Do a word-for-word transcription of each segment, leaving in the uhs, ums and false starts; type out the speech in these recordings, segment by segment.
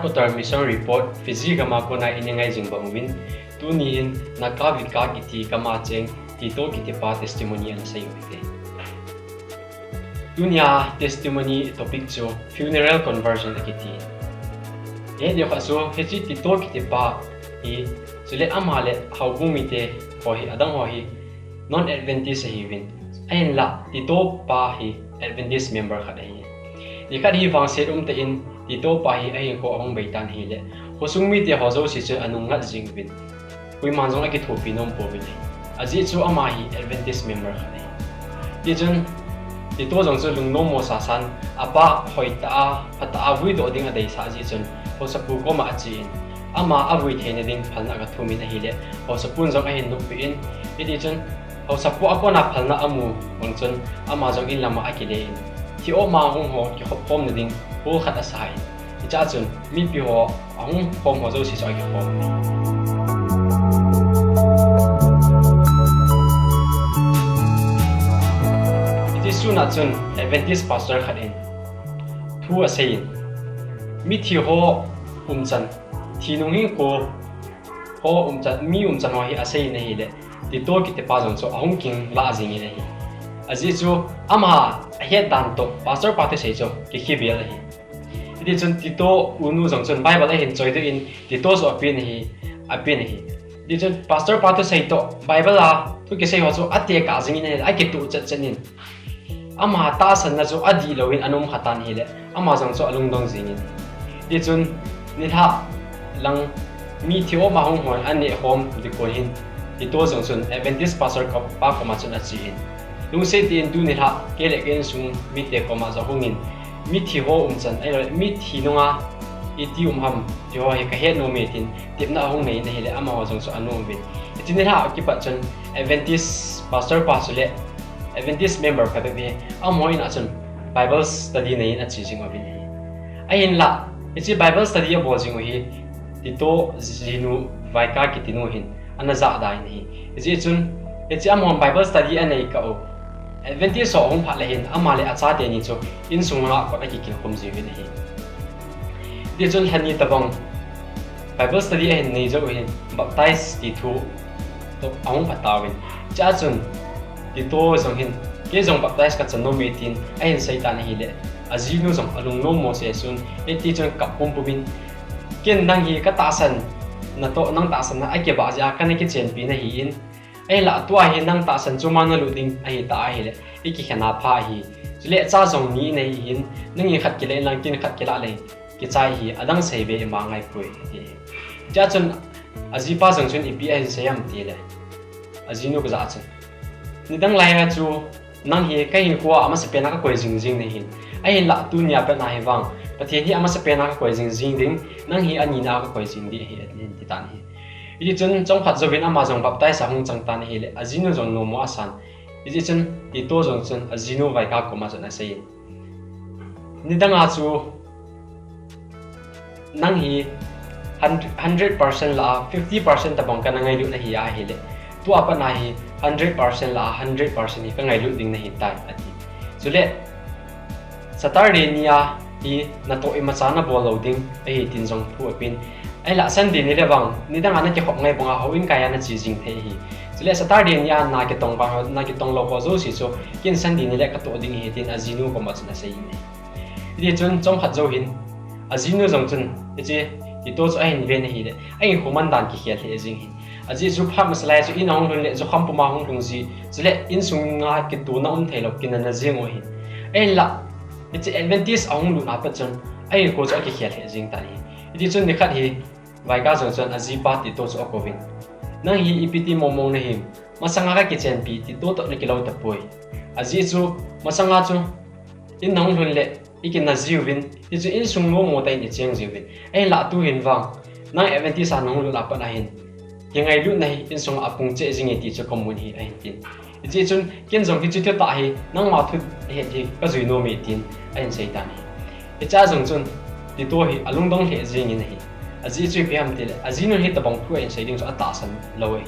Total Mission Report, Fiji gam a kona ina ngai jing bang uvin, tuni hin Nakavika kiti gam a cheng Tito kitipa testimony ana sei u hite. Tunia testimony topic chu funeral conversion akiti. Hiche khat chu hiche Tito kitipa hi, chule ama le houbung mite ho hi, adang ho hi non-Adventist ahiuvin. Ahinla Tito pa hi Adventist member khat ahi. Nikhat hi vangset umtah in Tito pa hi ahinkho ahung beitan ahile, khosung mite ho jouse chun anung ngat jing uvin. Koiman jong akithopi nom pouvin ahi. Ajeh chu ama hi Adventist member khat ahi. Tichun, Tito jong chu lungnom mo sasan, apa hoitah a, phatah a vuidoh ding adeisah jeh chun, haosapu koma achen, ama avui theina ding phalna aga thumin ahile, haosapun jong ahin noppeh in, hitichun, haosapu a kona phalna amu bang chun, ama jong in lama akile in, thi-oma hung ho kikhop khomna ding, hol khat asan. Hichea chun, mipi ho ahung khom ho jouse chu akikhom. Hiche suna chun Adventist pastor khat in thu aseiyin, mithi ho umchan, thi nung hinkho ho umchan, mi umchan ho hi aseiyin ahile, Tito kitipa jong chu ahung king lah jingin ahi. Ajeh chu ama ahet dan toh pastor pa thusei chu kikhe vel ahi. Hitichun Tito unu jong chun Bible ahin choidoh in, Tito chu apen ahi, apen ahi. Hitichun pastor pa thusei toh Bible a thu kisei ho chu atekah jingin ahi, akituh chetchet in. Ama tahsanna chu adihlouvin anom khatan ahile, ama jong chu alungdong jingin. Tichun, nilhah lang mi thi-oma hung hon aneh khom ding kon hin, Tito jong chun Adventist pastor pa koma chun achen, lungset tah in tuni nilhah kei le ka insung mite koma jong hungin, mithi ho umchan, ahilou le mithi nunga iti um ham ti ho hi kahet nome tin tepna ahung neiyin ahile, amaho jong chu anom uvin. Hiche nilhah kipat chun Adventist pastor pa chule Adventist member phabep hi amaho in a chun Bible study neiyin ache jing uvin ahi. Ahinla, hiche Bible study abol jing u hi Tito jinu Vaika kitinu hin ana jahda in ahi. Hijeh chun, hiche amahon Bible study anei kah u Adventist ho ahung phat le hin, ama le achate ni chu insung langa kot akikilkhum jiuvin ahi. Tichun lhani tobang Bible study ahin nei jou u hin, baptize ti thu toh ahung phat tauvin. Hichea chun, Tito jong hin, kei jong baptize kachan nome tin ahin seitan ahile, ajinu jong alungnom mo seh sun, hitichun kap pumpum in, ken nang hi katahsan natoh, nang tahsanna akibah jeh a kana kichenpi nahin, ahinla tua hi nang tahsan choma nalut ding ahitah ahile, ikikhen a pha ahi. Chule cha jong ni nahi hin, nangin khat kilah inlang ken khat kilah leng, kichai hi, adang seibe ima ngaipoi, ati. Hichea chun, ajipa jong chun ipi ahin sei ham tile, ajinu kajah a chun, nidang laiya chu, nang hi kahinkhoa amasapen a kakoi jing jing nahin. Ahinla tunia pat na hi vang, Pathen hi amasapen a kakoi jing jing ding, nang hi anina a kakoi jing ding ahi, atin titan ahi. Hitichun chomkhat jouvin ama jong baptize ahung chang tan ahile, ajinu jong nomo asan. Hitichun Tito jong chun ajinu Vaika koma chun aseiyin, nidanga chu nang hi hundred percent lah a fifty percent tobang kana ngailut nahi ahile, tua pat na hi hundred percent lah a hundred percent hi kangailut ding nahitai, ati. Chule Saturday nia hi natoh imacha nabol lou ding ahi tin jong thu apen. Ahinla Sunday ni le vang, nidanga nakikhop ngai banga houin kaiya nache jing thei ahi. Chule Saturday nia nakitong bang, nakitong lou ho jouse chu, ken Sunday ni le katoh ding ahi tin ajinu koma chun aseiyin ahi. Hitichun chomkhat jou hin, ajinu jong chun, hiche Tito chu ahin ven ahile, ahinkho mandan kikhel lheh jing ahi. Ajeh chu phat masa lai chu in ahung lhun le jukham puma hung lhung ji, chule insunga kitona um theilou, kinana jing u ahi. Ahinla, hiche Adventist ahung lut a pat chun, ahinkho chu akikhel lheh jing tan ahi. Hitichun nikhat hi, Vaika jong chun ajipa Tito chu akouvin, nang hi ipi ti mongmong nahim, masanga kakichenpi Tito toh nakilou tapoi. Ajeh chu, masanga chu, in nahung lhun le, ikina jiuvin, hichu insung nomo tah in icheng jiuvin. Ahinla tuhin vang, nang Adventist a nahung lut a pat na hin, kingailutna hi insunga apung cheh jing e ti chu kamun ahi, ahin tin. Hijeh chun, ken jong hiche thutah hi, nangma thu het hi kajui nome tin ahin seitan ahi. Hichea jong chun, Tito hi alungdong lheh jengin ahi. Ajeh chu ipi ham tile, ajinun hitobang thu ahin sei ding chu atahsan lou ahi.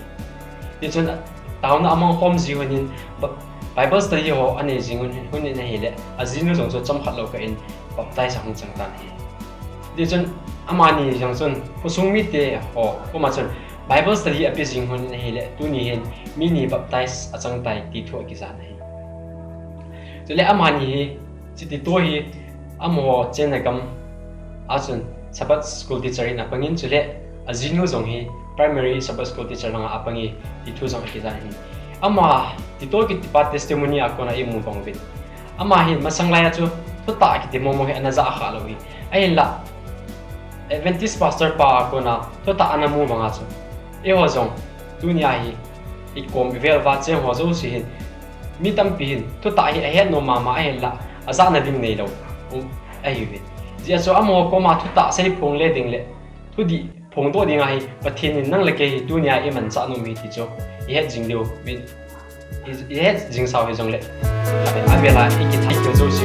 Tichun, taona amang khom ji hun in, Bible study ho anei jing hun in ahile, ajinu jong chu chomkhat lou kah in baptize ahung chang tan ahi. Tichun amani jong chun khosung mite ho koma chun Bible study ape jing hon ahile, tuni hin mi ni baptize achang tai ti thu akijah ahi. Chule amani hi, Tito hi, amaho chenna gam a chun Sabbath school teacher in apangin, chule ajinu jong hi primary Sabbath school teacher langa apange ti thu jong akijah ahi. Ama Tito kitipa testimony a kona imu bang uvin, ama hi masang lai a chu thutah kiti momo hi ana jah kha lou hi. Ahinla Adventist pastor pa a kona thutah ana mu banga chu, eiho jong tunia hi ikom ivel uva cheng ho jouse hin, mi tampi hin thutah hi ahet nom mama ahinla ajahna ding neilou ahiuve. Hijeh a chu amaho koma thutah seiphong le ding le thudih phongdoh dinga hi Pathen in nang le kei hi tunia imanchah nom hi ti chu ihet jing diu, ihet jing sao hijongle, avela ikithei kit jouse